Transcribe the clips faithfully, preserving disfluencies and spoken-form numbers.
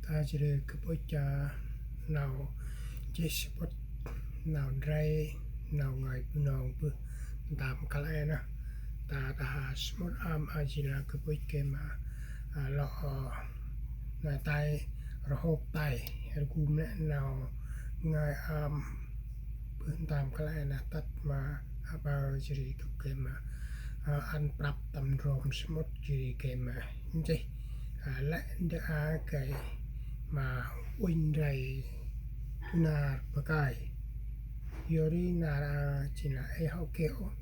Ta jêh ri gâp ŭch, a, nau nchih samƀŭt nau ndrel nau ngơi Bunong bơh ntơm kăl e nơh. Ta đah samƀŭt ơm, a, jêh lah gâp ŭch gay ma, a, lŏ, a, nai tay rhôk tay rgum lĕ nau ngơi ơm bơh ntơm kăl e nơh tât ma, a, aƀaơ jêh ri gâp gay ma, a, ăn prăp tâm ndrom samƀŭt jêh ri gay ma nchih, a, lĕ ndơ a gay ma uănh ndrel du nar bơh kơi. Yor ri nar a jêh lah ê hŏ geh ôh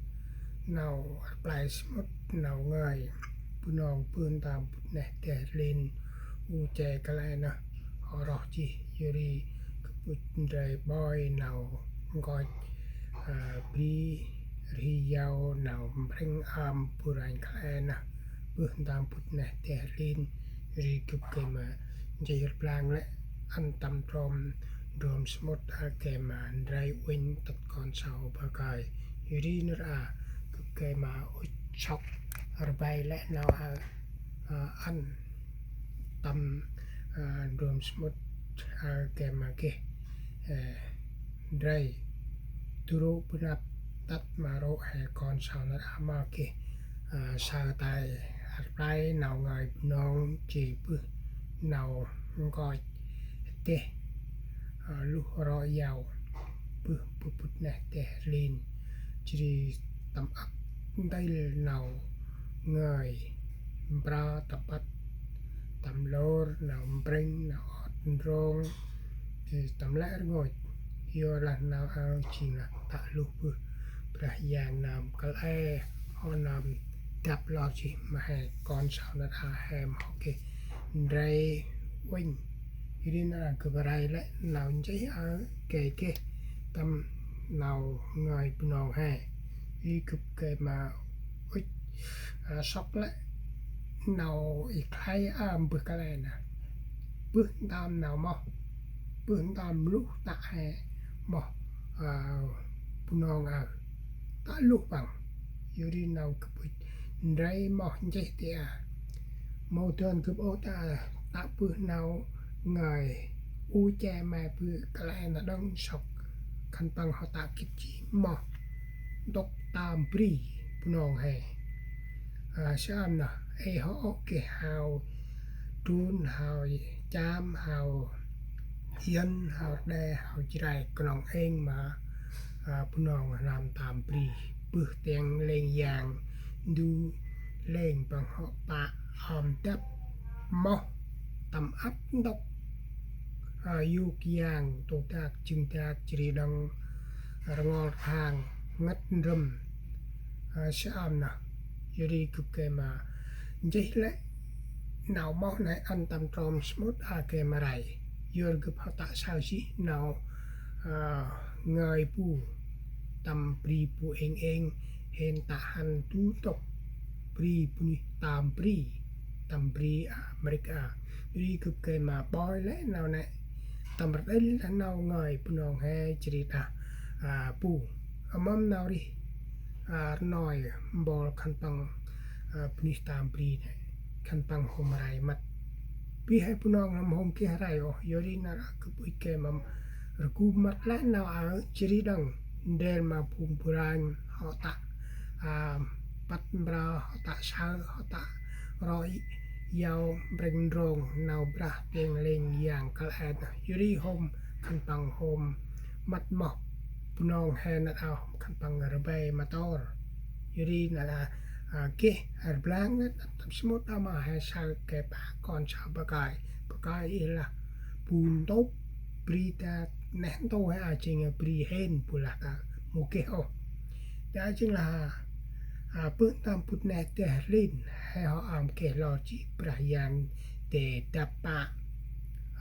nau rplay samƀŭt nau ngơi Bunong bơh ntơm bŭt neh deh rlin u che kăl e nơh hŏ roh jêh. Yor ri gâp ŭch ndrel boi nau nkoch, a, bri rhi yau nau mprêng ơm bu ranh kăl e nơh bơh ntơm bŭt neh deh rlin. Yor ri gâp gay ma nchih rblang lĕ ăn tâm ndrom, ndrom samƀŭt a gay ma ndrel uănh tât kon sau bơh kơi. Yor ri nar a gâp gay ma ŭch sŏk rbay lĕ nau a, a, ăn tâm, a, ndrom samƀŭt a gay ma geh, ê, ndrel du rô̆ bơh năp tât ma rô̆ he kon sau nar a ma geh, a, saơ tay rplay nau ngơi Bunong jêh bơh nau nkoch deh, a, luh rŏ yau bơh bŭt neh deh rlin. Jêh ri tâm ăp ntil nau ngơi mprơ tâm păt tâm lôr nau mprêng nau ot ndrong, jêh tâm lĕ rngôch. Yor lah nau aơ jêng lah tă luh bơh Brah Yang nơm kăl e hŏ nơm dăp lor jêh ma he kon sau nar a he ma hŏ geh ndrel uănh. Yor ri nar a gâp rai lĕ nau nchih aơ gay geh tâm nau ngơi Bunong he. Yor ri gâp gay ma ŭch, a, sŏk lĕ nau i khlay ơm bơh kăl e nơh. Bơh ntơm nau moh, bơh ntơm luh tă he moh, a, Bunong aơ. Tă luh păng. Yor ri nau gâp ŭch ndrel moh nchih ti a. Mâu dơn gâp ôh ta, tă bơh nau ngơi u che me bơh kăl e nơh đŏng sŏk khân păng hŏ tă gĭt jêh moh ntŭk tơm bri Bunong he. A, saơm nơh, ê hŏ ôh geh hao Drôn, hao Cham, hao Yuăn, hao Rđê, hao Jrai, knŏng êng ma, a, Bunong hnam tơm bri. Bơh tiêng lêng yang ndu lêng păng hŏ pă ơm dăp moh tâm ăp ntŭk, a, yôk yang, tô dak, jâng dak, jêh ri đŏng rngol rhang, ngăt ndrơm, a, saơm nơh. Yor ri gâp gay ma nchih lĕ nau moh nây ăn tâm ndrom samƀŭt a gay ma rai. Yor gâp hŏ tă saơ jêh nau, a, ngơi bu tâm bri bu êng êng hên tă hăn du ntŭk bri bunuyh tơm bri, tâm bri Amêrik a. Yor ri gâp gay ma boi lĕ nau nây tâm rđêl đah nau ngơi Bunong he jêh ri đah, a, bu. A, mâm nau rêh, a, rnoi mbol khân păng, a, bunuyh tơm bri nây khân păng hôm rai măt. Bri he Bunong nâm hôm geh rai ôh, yor ri nar a gâp ŭch gay ma rgum măt lĕ nau aơ jêh ri đŏng ndrel ma phung bu ranh hŏ tă, a, păt mprơ, hŏ tă saơ, hŏ tă roi yau mprêng ndrong nau brah tiêng lêng yang kăl e nơh. Yor ri hôm khân păng hôm măt moh Bunong he nar a hôm khân păng rvê ma tôr. Yor ri nar a, a, geh rblang nây tâm samƀŭt a ma he saơ gay pă kon sau bơh kơi. Bơh kơi i lah bu ntŭp bri ta neh ntu he a jêng bri hên bu lah ta mâu geh ôh. Ta jêng lah, a, bơh ntơm bŭt neh deh rlin he hŏ ơm geh lor jêh Brah Yang dê dăp pă,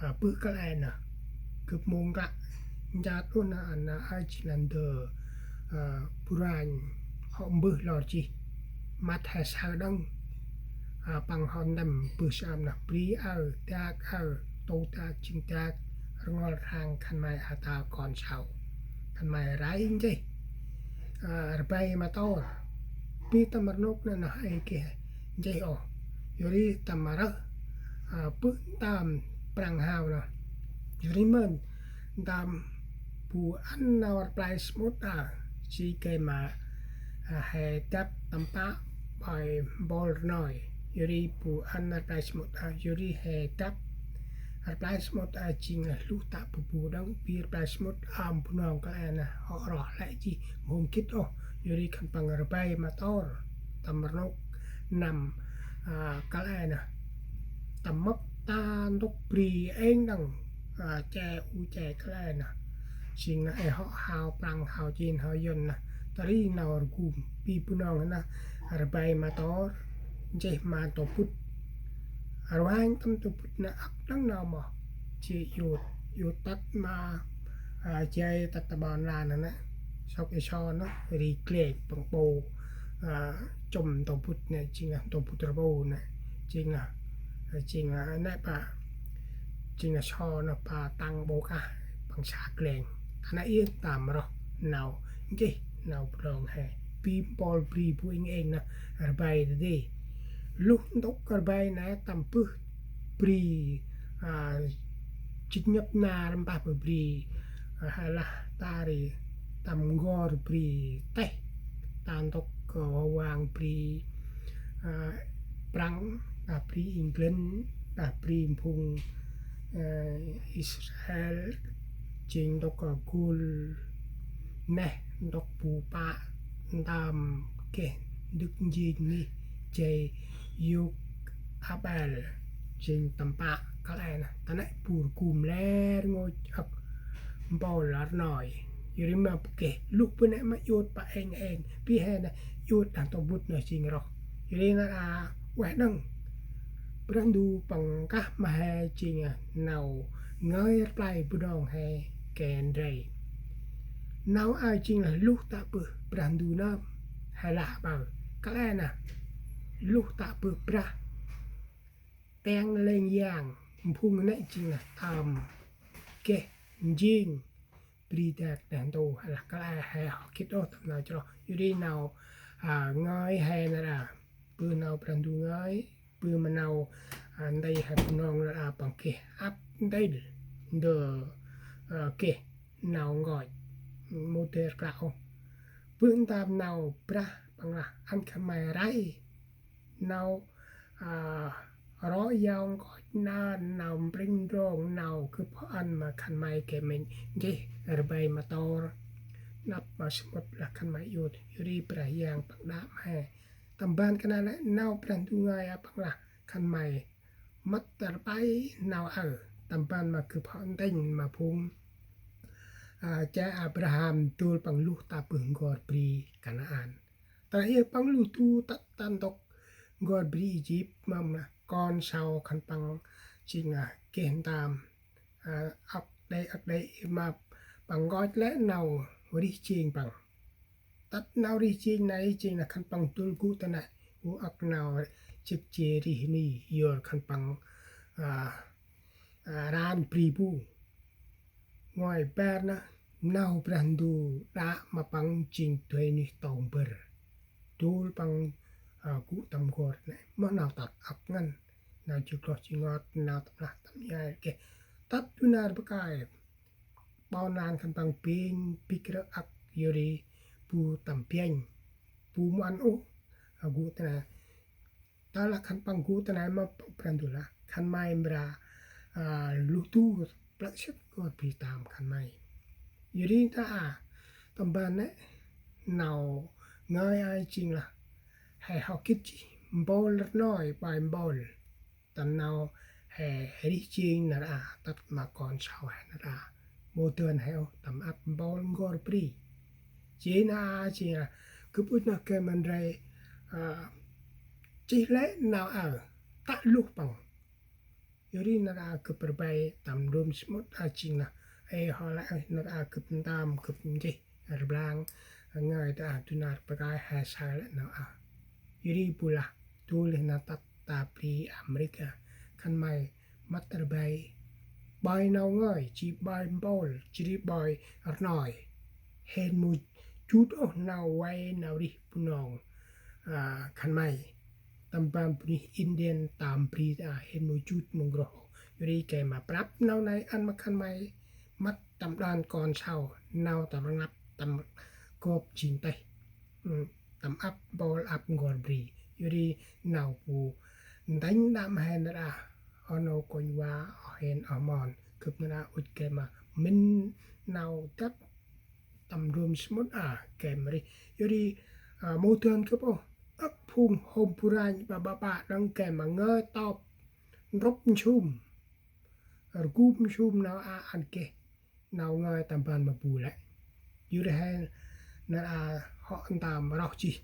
a, bơh kăl e nơh. Gâp mâu nklă nchat ôh nơh, a, nơh a jêng lah ndơ, a, bu ranh hŏ mbơh lor jêh. Măt he saơ đŏng, a, păng hŏ ntĭm bơh saơm nơh bri aơ, dak aơ, tô dak, jâng dak, rngol rhang khân may a ta kon sau. Khân may rai nchih, a, rvê ma tôr. Bri tâm rnôk nây nơh ê geh nchih ôh. Yor ri tâm rơh, a, bơh ntơm Prăng hao nơh. Yor ri mơm ntơm bu ăn nau rplay smŭt a, si gay ma, a, he dăp tâm pă bai mpôl rnoi. Yor ri bu ăn rplay smŭt a, yor ri he dăp rplay smŭt a jêng lah luh tă bu bu đăng bi rplay smŭt a Bunong kăl e nơh hŏ roh lĕ jêh mhôm gĭt ôh. Yor ri khân păng rbai ma tor tâm rnôk năm, a, kăl e nơh. Tâm mâp ta ntŭk bri êng đăng, a, che u che kăl e nơh. Jêng nơh ê hŏ hao Prăng hao Chin hao Yuan nơh. Ta ri nau rgum bi Bunong nơh rbai ma tor, nchih ma tô bŭt. Rvang tâm tô bŭt nơh ăk đăng nau moh. Jêh yut, yut tât ma, a, jay tât ta ƀon lan nơh. Sŏk ê so nơh ri glek păng ƀô, a, chŭm tô bŭt nơh, jêng lah tô bŭt rbo nơh. Jêng lah, a, jêng lah nĕ pa, jêng lah so nơh pa tăng ƀô kah păng sa gleng. Ta nơh iê tâm roh nau nchih nau Bunong he. Bi mpôl bri bu êng êng nơh rbai dadê. Luh ntŭk rbai nơh tâm bơh bri, a, jêt nhăp nar mpah bơh bri, a, he lah ta ri tâm n'gor bri têh, ta ntŭk, a, wang bri, a, Prăng, đah bri England, đah bri mphung, a, Israel, jêng ntŭk, a, gul neh, ntŭk bu pă ntơm geh ndâk njêng ngih jay yôk Abel, jêng tâm pă kăl e nơh. Ta nĕ bu rgum lĕ rngôch âk mpôl rnoi. Yor ri ma bu geh luh bu nĕ ma yut pa êng êng. Bi he nơh yut đah tô bŭt nơh jêng roh. Yor ri nar a ueh đăng. Brah Ndu păng kah ma he jêng, a, nau ngơi rplay Bunong he gay ndrel. Nau a jêng lah luh tă bơh Brah Ndu nơm he lah ƀaơ. Kăl e nơh luh tă bơh brah teng lêng yang mphung nĕ jêng lah tơm geh njêng bri dak đah ntu he lah kăl e he hŏ gĭt ôh tâm nau chroh. Yor ri nau, a, ngơi he nar a. Bơh nau Brah Ndu ngơi, bơh ma nau, a, ndei he Bunong nar a păng geh ăp ndei ndơ, a, geh nau nkoch mâu dơi rklaih ôh. Bơh ntơm nau brah păng lah ăn khân may rai nau, a, rŏ yau nkoch nơh, nau mpring ndrong, nau gâp hŏ ăn ma khân may gay mĭn nchih rbai ma tor. Nđâp ma smŭt lah khân may yut, yor ri Brah Yang păng đă ma he. Tâm ban kơt nây lĕ nau Brah Ndu ngơi a păng lah khân may mât rbai nau aơ. Tâm ban ma gâp hŏ ntĭnh ma phung, a, che Abraham dôl păng luh tă bơh n'gor bri Kanaan. Ta iê păng luh du tât ta ntŭk n'gor bri Êjip mâm lah kon sau khân păng jêng lah geh ntơm, a, âk đei âk đei ma păng nkoch lĕ nau rêh jêng păng. Tât nau rêh jêng nây jêng lah khân păng dôl gŭ ta nây u âk nau jêk jê rêh ni yor khân păng, a, a, ran bri bu. Ngơi bar nơh nau Brah Ndu đă ma păng jêng dơi nuyh tông bâr. Dôl păng, a, gŭ tâm n'gor nây. Moh nau tât âk ngăn. Nau ji kloh ji ngot, nau tâm lah tâm nhai geh. Tât du nar bơh kơi. Ƀon lan khân păng bêng bĭk rơ̆ âk yor ri bu tâm biănh. Bu mâu ăn ôh, a, gŭ ta nây. Tơ lah khân păng gŭ ta nây ma Brah Ndu lah khân may mra, a, luh du plơ̆ sĭt n'gor bri tơm khân may. Yor ri ta a, tâm ban nây nau ngơi a jêng lah he hŏ gĭt jêh mpôl rnoi bai mpôl. Tâm nau he rêh jêng nar a tât ma kon sau he nar a mâu dơn he ôh tâm ăp mpôl n'gor bri. Jêh nar a jêng a gâp ŭch nơh gay ma ndrel, a, chih lĕ nau aơ tă luh păng. Yor ri nar a gâp rbai tâm ndrôm smŭt a jêng lah ê hŏ lĕ nar a gâp ntơm gâp nchih rblang ngơi ta a du nar bơh kơi he saơ lĕ nau aơ. Yor ri bu lah du lĕ nau tât ta bri Amerika khân may mât rbai bai nau ngơi ji bai mpôl ji ri bai rnoi. Hên mâu jut ôh nau vay nau rêh Bunong, a, khân may. Tâm ban bunuyh Indian tâm bri ta hên mâu jut mâu n'groh ôh. Yor ri gay ma prăp nau nây ăn ma khân may mât tâm đan kon sau nau tâm rnglăp tâm gop jêng têh. Tâm ăp mpôl ăp n'gor bri. Yor ri nau bu ntĭnh đăm he nar aơ, oh nô kônh va, oh hên oh mon, gâp nar aơ ŭch gay ma mĭn nau dăp tâm ndrôm samƀŭt a gay ma rêh. Yor ri mâu dơn gâp ôh, âk phung hôm bu ranh ƀaƀă đŏng gay ma ngơi tŏp nrup nsum, rgum nsum nau a ăn geh nau ngơi tâm ban ma bu lĕ. Yor ri he nar aơ hŏ ntơm roh jêh,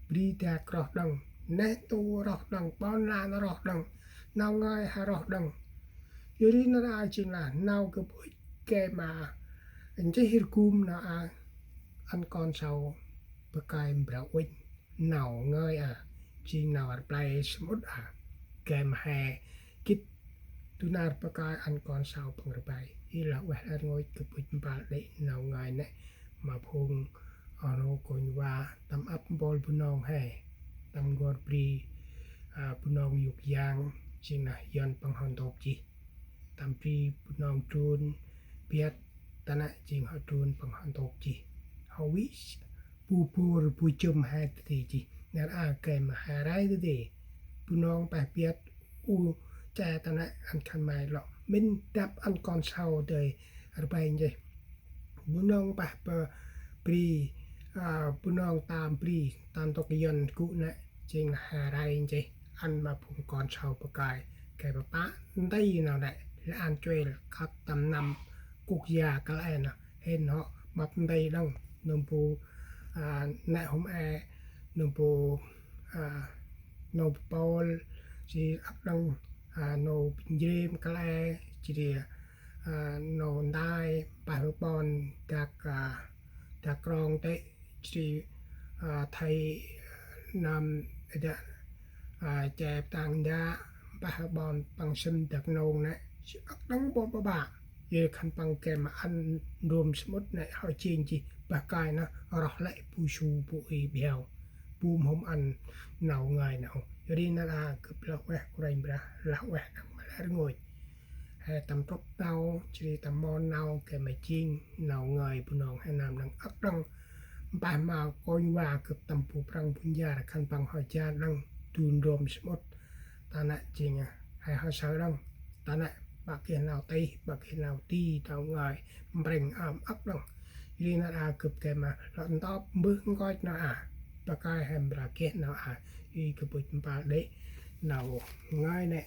bri dak roh đŏng, neh ntu roh đŏng, ƀon lan roh đŏng, nau ngơi he roh đŏng. Yor ri nar aơ jêng lah nau gâp ŭch gay ma nchih rgum nau a ăn kon sau bơh kơi Mbrah uănh nau ngơi a, jêng nau rplay samƀŭt a, gay ma he gĭt du nar bơh kơi ăn kon sau păng rplay. Yor lah ueh lĕ rngôch, gâp ŭch mpăl đê̆ nau ngơi nĕ ma phung oh nô kônh va tâm ăp mpôl Bunong he, tâm n'gor bri Bunong yôk yang, jêng lah Yuăn păng hŏ ntôk jêh. Tâm bri Bunong Drôn Biăt ta nĕ jêng hŏ Drôn păng hŏ ntôk jêh. Hŏ vĭ bu bôr bu jŭm he dadê jêh. Nar aơ gay ma he rai dadê. Bunong peh Biăt u che ta nĕ ăn khân may lŏ mĭn dăp ăn kon sau dơi rplay nchih. Bunong peh bri, Bunong tâm bri ta ntŭk Yuăn gŭ nĕ jêng lah he rai nchih ăn ma phung kon sau bơh kơi. Gay ma pă nti nau nĕ lĕ ăn chuêl khât tâm năm quốc gia kăl e nơh, hên hŏ mâp nti đŏng, nơm bu nĕ hôm e, nơm bu nô bu pôl, jêh ri ăp đŏng nô bu njrêm kăl e, jêh ri nô ntai, pah ƀon dak, dak krong tê̆, jêh ri thei năm dak che ptang nda, pah ƀon păng sĭm dak nông nĕ, jêh ăp đŏng ƀon ƀaƀă. Yor khân păng gay ma ăn ndrôm samƀŭt nĕ hŏ jêng jêh bơh kơi nơh roh lĕ bu su bu i biau, bu mhôm ăn nau ngơi nơh. Yor ri nar aơ gâp lah ueh Kôranh Brah, lah ueh đŏng ma lĕ rngôch. He tâm trŭp nau, jêh ri tâm mon nau gay ma jêng nau ngơi Bunong he nơm đŏng ăp đŏng. Mpeh ma kônh va gâp tâm bu prăng bu njar khân păng hŏ jan đŏng du ndrôm samƀŭt. Ta nĕ jêng he hŏ saơ đŏng. Ta nĕ ƀă geh nau tih, ƀă geh nau ti, nau ngơi mprêng ơm ăp đŏng. Yor ri nar aơ gâp gay ma lŏ ntop mbơh nkoch nau a, bơh kơi he mra geh nau a. Yor ri gâp ŭch mpăl đê̆ nau ngơi nĕ.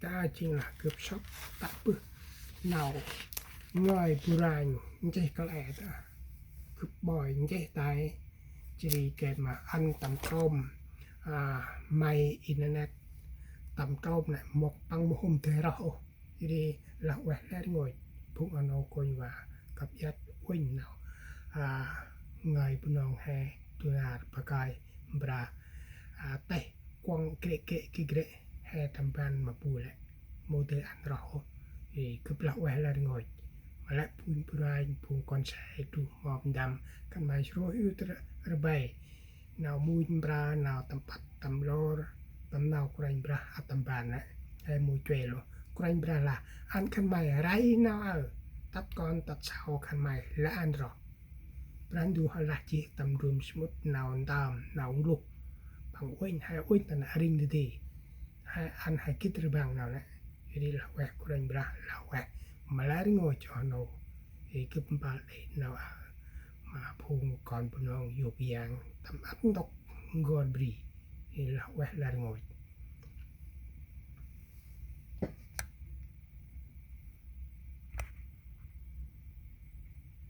Ta jêng lah gâp sŏk tă bơh nau ngơi bu ranh nchih kăl e ta, gâp ƀoi nchih tay, jêh ri gay ma ăn tâm trôm may internet, tâm trôm nĕ mŏk păng mâu hôm dơi roh ôh. Yor ri lah ueh lĕ rngôch, phung oh nô kônh va, kăp iăt uănh nau ngơi Bunong he du nar bơh kơi Mbrah têh kuŏng grêk grêk ki grêk he tâm ban ma bu lĕ, mâu dơi ăn roh ôh. Ê, gâp lah ueh lĕ rngôch. Ma lĕ phung bu ranh, phung kon se, du mop ndăm, khân may srôih ŭch rplay nau much mbra, nau tâm păt tâm lor, tâm nau Kôranh Brah ăt tâm ban nĕ. He mâu chuêl ôh. Kôranh Brah lah ăn khân may rai nau aơ, tât kon tât sau khân may lĕ ăn roh. Brah Ndu hŏ lah jêh tâm ndrôm samƀŭt nau ntơm, nau ngluh. Păng uănh, he uănh ta nĕ rĭng dadê. He ăn he gĭt rbăng nau nĕ. Yor ri lah ueh Kôranh Brah, lah ueh ma lĕ rngôch oh nô. Ê, gâp mpăl đê̆ nau aơ ma phung kon Bunong yôk yang tâm ăp ntŭk n'gor bri. Ê, lah ueh lĕ rngôch.